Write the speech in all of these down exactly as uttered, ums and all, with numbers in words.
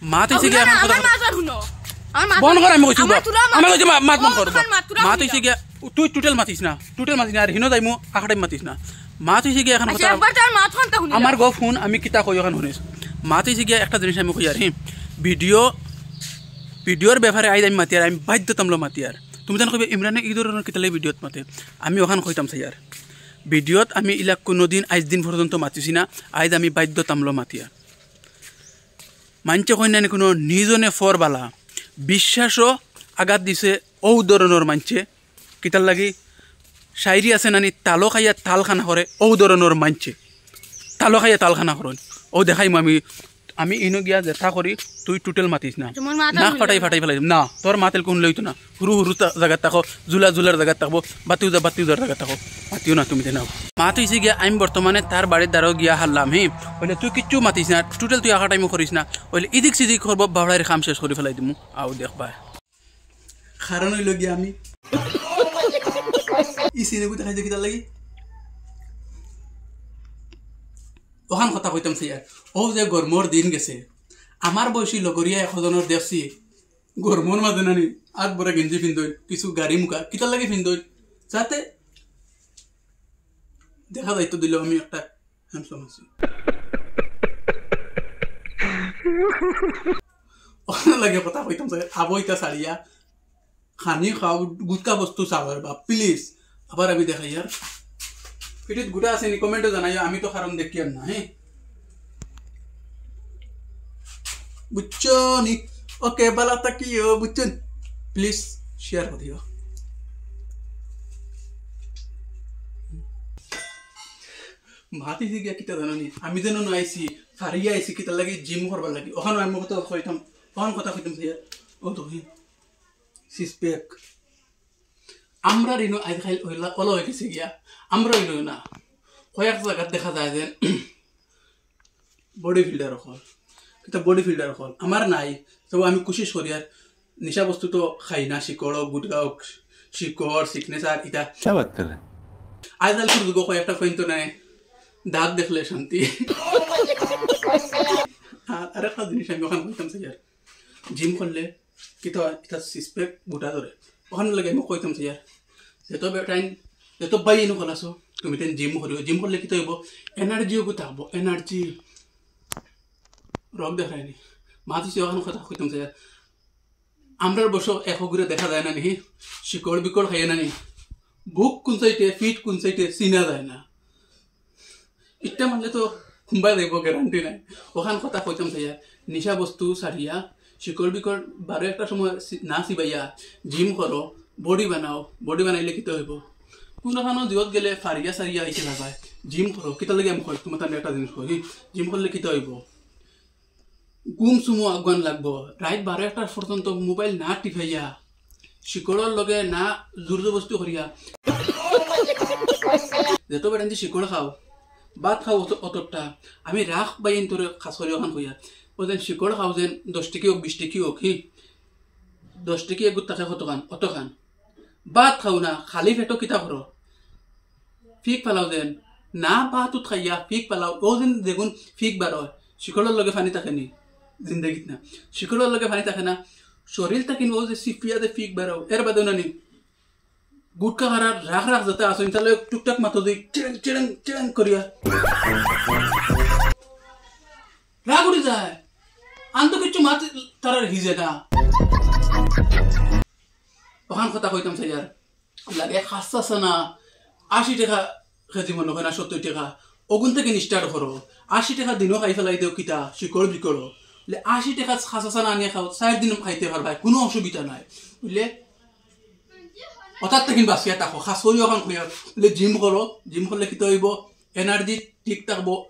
মাত অইছে গিয়া অখন কথা। আমার মাত আর হুনো। আমার মাত বন্ধ কর, আমি কইছি, আমার তুরা মাত। আমি কইছি, মা-, মাত বন্ধ কর। অখন মাত তুরা মাত হুনো। অইছে গিয়া, তুই টোটাল মাতিস না, টোটাল মাতিস না, আর হিনো যাইমু, আখাটাই মাতিস না। মাত অইছে গিয়া অখন আচ্ছা, কথা। একবার তার মাত হুনতা হুনি আমার যাও। গফ হুন, আমি কিতা কই অখন হুনিস। মাত অইছে গিয়া একটা জিনিস আমি কইয়ার, হি, ভিডিও, ভিডিওর ব্যাপারে আইজ আমি মাতিয়ার, আমি বাধ্যতামূলক মাতিয়ার। তুমি যেন কইবে, "ইমরানে ই ধরনর কিতার লাগি ভিডিওত মাতে?" আমি অখন কইতাম চাইয়ার। ভিডিওত আমি ইলা কুনুদিন আইজ দিন পর্যন্ত মাতিছি না, আইজ আমি বাধ্যতামূলক মাতিয়ার। মাইনষে কইন না নি কুনু নিজনে ফর বালা, বিশ্বাসও আঘাত দিছে অউ ধরনর মাইনষে। কিতার লাগি? শায়রি আছে না নি, তালো খাইয়া তাল খানা করে, অউ ধরনর মাইনষে। তালো খাইয়া তাল খানা করইন। অউ দেখাইমু আমি, আমি ইনো গিয়া যেতা করি, তুই টোটাল মাতিস না। তোমার মাত না, আমি ফাটাই ফাটাই ফালাই দিমু। না, তোর মাত এলকু হুনলে অইতো না। হুরু হুরু তা-, জাগাত থাকো, জুলা জুলার জাগাত থাকবো, বাতি উজা বাতি উজার জাগাত থাকো। মাতিও না তুমি দেনাও। মাত অইছে গিয়া, আমি বর্তমানে তার বাড়ির দ্বারাও গিয়া হারলাম, হি। অইলে তুই কিচ্ছু মাতিস না, টোটাল তুই আখাটাইমু করিস না। অইলে ইদিক সিদিক করবো, বাবড়াইর কাম শেষ করি ফালাই দিমু। আও দেখবায়। কারণ অইলো গিয়া আমি ই সিনেগুতে খাইতে কিতার লাগি? অখান কথা কইতাম চাইয়ার। অউ যে গরমর দিন গেছে, আমার বয়সী লগরিয়া একজনর দেখছি, গরমর মাঝে না নি, আত ভরা গেঞ্জি ফিন্দইন, কিছু গাড়ি মুখা, কিতার লাগি ফিন্দইন? যাতে দেখা যাইতো দিল আমি একটা handsome আছি। অখান লাগি কথা কইতাম চাইয়ার, আবো ইতা ছাড়িয়া, খানি খাও, গুটকা বস্তু চাও আর বাপ, please। আবার আমি দেখাইয়ার। পিঠিত গুটা আছে নি, comment-ও জানাইও, আমি তো কারণ দেখিয়ার না, হে? বুঝছো নি? OK, বালা থাকিও, বুঝছো নি? Please share করিও। মাত অইছে গিয়া কিতা জানো নি? আমি যেন না আইছি, ফারিয়া আইছি, কিতার লাগি? Gym করবার লাগি। অখান আমি কথা কইতাম, অখান কথা কইতাম চাইয়ার। ও তো হি। Six pack। আমরার ইনো আইজকাইল অইলা, অলা অই গেছে গিয়া। আমরার ইনো না। কয়েক জাগাত দেখা যায় যে body builder অকল। কিতা body builder অকল? আমার নাই। তো আমি কুশিশ করিয়ার, নিশা বস্তু তো খাই না, শিকড় হোক, গুটকা হোক, শিকড়, signature, ইতা। क्या बात कर रहे हैं? আইজকাইলকুর যুগো কয়েকটা কইন তো নাই, দাগ দেখলে শান্তি। আর আরেকটা জিনিস আমি অখান কইতাম চাইয়ার, gym করলে কিতা অয়, ইতা six pack গুটা ধরে। অখান লাগি আমি কইতাম চাইয়ার, যত বেটাইন, যত ভাইয়াইন অকল আছো, তুমি তাইন gym করিও। Gym করলে কিতা অইবো? Energy অগু থাকবো, energy। রোগ দেখায়নি। মাত অইছে অখান কথা কইতাম চাইয়ার। আমরার বয়সো একগুরে দেখা যায় না নি, শিকড় বিকড় খাইয়া না নি। বুক কুন সাইডে, পিঠ কুন সাইডে, চিনা যায় না। ইটা মানলে তো কুনবায় যাইবো, guarantee নাই। অখান কথা কইতাম চাইয়ার, নিশা বস্তু ছাড়িয়া, শিকড় বিকড় বারো একটার সময় চি-, না চিবাইয়া, gym করো, body বানাও, body বানাইলে কিতা অইবো? কুনুখানো জিওত গেলে ফারিয়া সারিয়া আইতে লাগায়, gym করো, কিতার লাগি আমি কই, তুমার তানে একটা জিনিস কই, gym করলে কিতা অইবো? ঘুম সুমো আগুয়ান লাগবো। রাইত বারো একটা পর্যন্ত mobile না টিপাইয়া, শিকড়র লগে না জোর জবরদস্তি করিয়া। যত বেটাইন্তে শিকড় খাও, ভাত খাও অত-, অতটা। আমি রাখ ভাইয়াইন্তরে খাস করি অখান কইয়ার। অউ যেন শিকড় খাও যেন দশ টেকি হোক, বিশ টেকি হোক, হি। দশ টেকি এগুত থাকে কতখান, অতখান। ভাত খাও না, খালি পেটো কিতা করো? ফিক ফালাও যেন। না ভাত উত খাইয়া ফিক ফালাও, অউ যেন যেগুন ফিক বারয়, শিকড়র লগে পানি থাকে নি, জিন্দেগিত না। শিকড়র লগে পানি থাকে না, শরীর থাকি অউ যে চিপিয়া যে ফিক বারও, এর বাদেও না নি। গুটকা খারার রাখ রাখ যেতা আছইন, তাইলে টুকটাক মাতো যে চিড়েং, চিড়েং, চিড়েং করিয়া। রাগ উঠি যায়। আন তো কিচ্ছু মাত তারার হিজে না। অখান কথা কইতাম চাইয়ার। লাগে খাসা চানা, আশি টেকা কেজি মনো কয় না, সত্তইর টেকা। অগুন থাকি start করো। আশি টেকা দিনো খাই ফালাই দেও কিতা, শিকড় বিকড়। বুলে, আশি টেকা খাসা চানা আনিয়া খাও, চাইর দিন খাইতে পারবায়, কুনু অসুবিধা নাই। বুলে, অতার থাকি বাচিয়া থাকো, খাস করি অখান কইয়ার। বুলে, gym করো, gym করলে কিতা অইবো? Energy ঠিক থাকবো,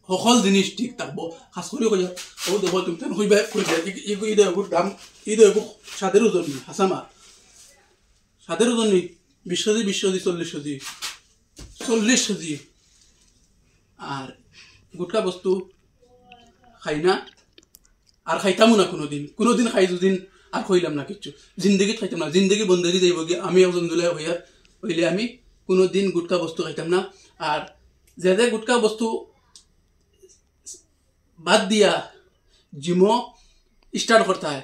হকল জিনিস ঠিক থাকবো। খাস করি কইয়ার, অউ দেখো তুমি তান কইবা, কইবা, ই, ই, ই দেখো দাম, ই দেখো সাদের ওজন নি, হাছা মাত। সাদের ওজন নি, বিশ কেজি, বিশ কেজি, চল্লিশ কেজি, চল্লিশ কেজি। আর গুটকা বস্তু খাই না, আর খাইতামও না কুনুদিন। কুনুদিন খাই দুদিন আর কইলাম না কিচ্ছু। জিন্দেগিত খাইতাম না, জিন্দেগি বন্দেগি যাইবোগি। আমি একজন দুলায় অইয়ার, অইলে আমি কুনুদিন গুটকা বস্তু খাইতাম না। আর যে যে গুটকা বস্তু বাদ দিয়া gym-ও স্টার্ট করতা হয়,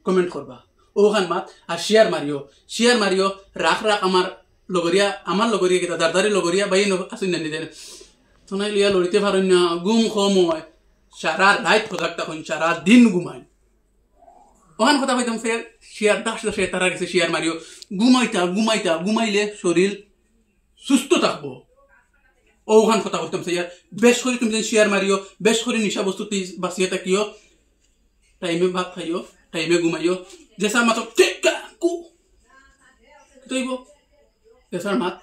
কমেন্ট করবা। অখান মাত আর শেয়ার মারিও, শেয়ার মারিও। রাখ রাখ আমার লগরিয়া, আমার লগরিয়া কিতা দারদারি লগরিয়া ভাই ন-, আসুন না নিজে। তোনাই লইয়া লড়িতে পারইন না, ঘুম কম হয়, সারা রাইত সজাগ থাকইন, সারা দিন ঘুমাইন। অখান কথা কইতাম শেয়ার, শেয়ার দাস দাসে তারা গেছে শেয়ার মারিও। ঘুমাইতা, ঘুমাইতা, ঘুমাইলে শরীর সুস্থ থাকবো। অখান কথা কইতাম শেয়ার, বেশ করি তুমি শেয়ার মারিও, বেশ করি নিশা বস্তু তুই বাঁচিয়ে থাকিও। টাইমে ভাত খাইও, টাইমে ঘুমাইও। যে স্যার মাত্র ঠিক কু, কি তৈব? যে স্যার মাত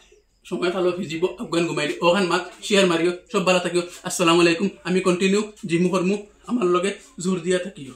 সময় ভালো ভিজিব, আগুয়ান ঘুমাইলি। অখান মাত শেয়ার মারিও, সব ভালো থাকিও। আসসালামু আলাইকুম। আমি কন্টিনিউ জিমু করমু, আমার লগে জোর দিয়া থাকিও।